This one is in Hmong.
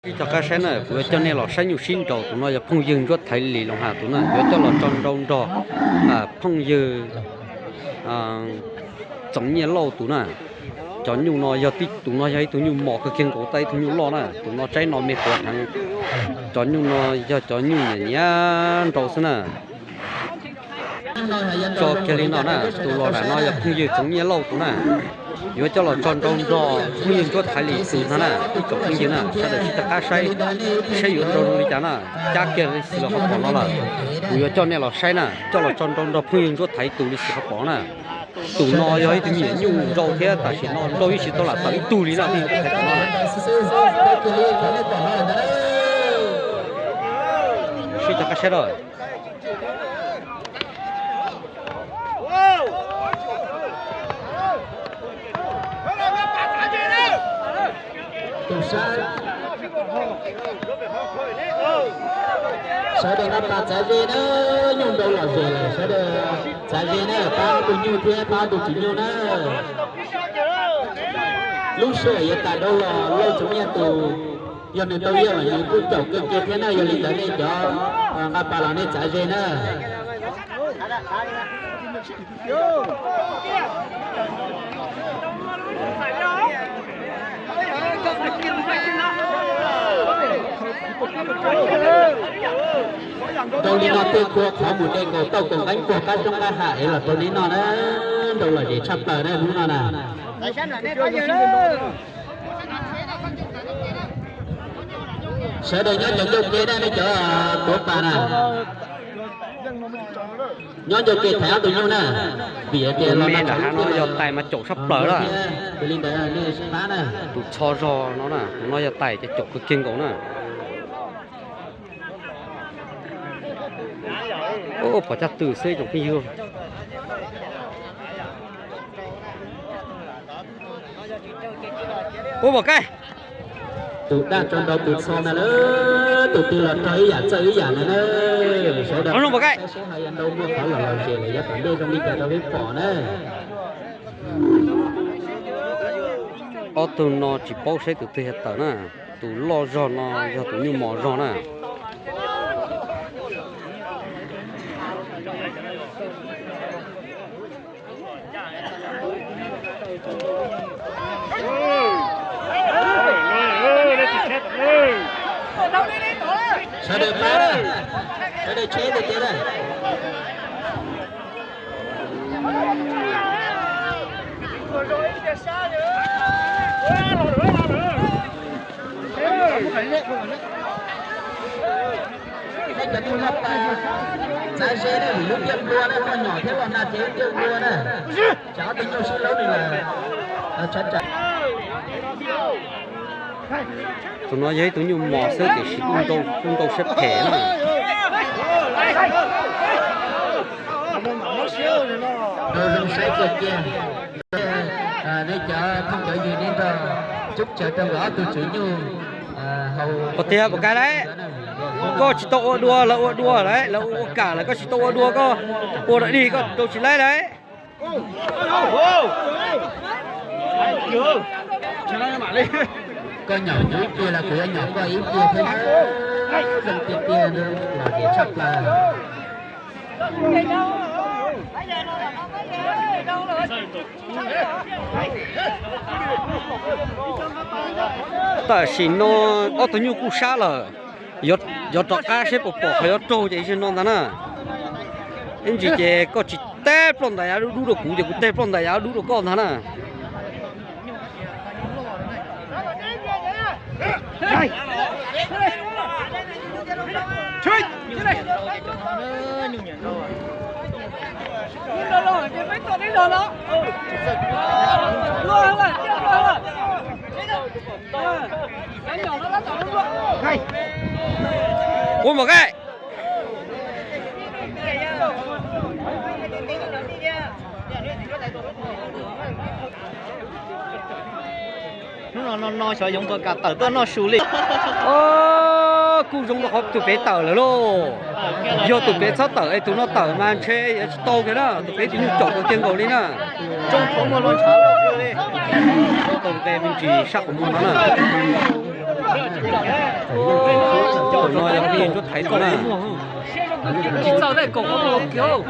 Sib cog qab saib na, kuv yuav coj nej los saib nyuj sib nraus. Tus no yog phooj ywg Ntsuab Thaiv Lis Loos Has tus na, yuav coj los tso nrau nrog phooj ywg Txoov Nyiaj Lauj tus na. Cov nyuj no yog, tus no yog ib tug nyuj mos kawg kiag nkaus, tab ib tug nyuj loj na. Tus no tsaib no me quav heev. Cov nyuj no yog cov nyuj nyiam nyiam nrau xwb na. Tso kiag li no na, tus los nram no yog phooj ywg Txoov Nyiaj Lauj tus na. Yuav coj los tso nrau nrog phooj ywg Ntsuab Thaiv Lis tus no na, ib tsoom phooj ywg na, sawv daws sib cog qab saib, saib yuav nrau zoo li cas na. Cab kiag li xwm los qhov pom no lawm, kuv yuav coj nej los saib na, coj los tso nrau nrog phooj ywg Ntsuab Thaiv tus li xwm qhov pom na. Tus no yog ib tug nyiam nyuj nrau thiab, tam sim no nrau ib tsis tau lam tawm ib tug li na. Sib cog qab saib na. Sawv daws no pab txav ze na, nyuj nrau lom zem lawm, sawv daws txav ze na, pab tus nyuj thiab pab tus tsis nyuj na. Lub sij hawm yuav tas dhau los, Lauj Txoov Nyiaj tus, yog nws tau yaj los nws kuj caum kawg kiag thiab na, yog li ntawd nej cov nqa pas los nej txav ze na. Rau li no twb khua qhov mus de nkaus tauj kaus nqeeb puag qab roob qab hav es los rau li no na, nrau lom zem tshaj plaws na hnub no na. Sawv daws nyob cov ncauj ke na, nej cov tuav pas na, nyob ncauj ke thaiv ob tug nyuj na, vim tias los me nram hav no yog tais mas caum tshaj plaws lawm. Tus txho zog no na, tus no yog tais ces caum kawg kiag nkaus na. Pom caj twm xwb tsoom phooj ywg. Ua pom kab. Tus daj tso nrau tus txho ntag lauj, tus twg los rog ib yam txawj ib yam ntag na. Sawv daws saib seb ho yuav nrau muaj qhov lom lom zem lawm yav tom ntej zoo li cas rau peb pom na. Ob tug no tsis paub saib tus twg yog tawm na, tus loj zog no yog tus nyuj mos zog na. Sawv daws pab, sawv daws tsheb tiag tiag na. Txav ze na, vim lub tiaj nplua na, koj nyom thiab los nag ces tiaj nplua na. Tsam ob tug nyuj sib laub nws lawm. Tus no yog ib tug nyuj mos xwb tiam sis kuj nrau siab phem na. Zoo saib kiag kiag. Nej cov phooj cov ywg nej nrog coob tsawg rau nkawd ob tug tswv nyuj. Tiag pom kab lauj, koj tsis tau ua dua, lawv ua dua lauj, lawv ua kam lawm, koj tsis tau ua dua, koj ua dog dig koj rau tsis laib lauj. Koj nyom kuv ib pliag los kuv yuav nyom koj ib pliag thiab. Zoo tiag tiag, lom zem tshaj plaws. Tam sim no ob tug nyuj kuj sab lawm, yuav rov qab seb puas pom qhov yuav raug ces ib zaug no ntag na. Ib ntsis ces koj tsis teg ploj ntais yav dub dub rau kuv ces kuv teg ploj ntais yav dub rau koj ntag na. Ua mom kab. Hnub no no no xyov yoov puas kam tawm tuaj noj su li. Kuj zoo rau qhov tus pem tawm lawm lauj. Yog tus pem txhob tawm es tus no tawm mas ntshe yuav tsis tau kiag na, tus pem tus nyuj caum kawg kiag nkaus li na. Zoo qhov muag los ntshav los kawg li. Tau nqe me ntsis sab qhov muag no na. Tus no yog phooj ywg Ntsuab Thaiv tus na. Tsis txawj tej koom kiag.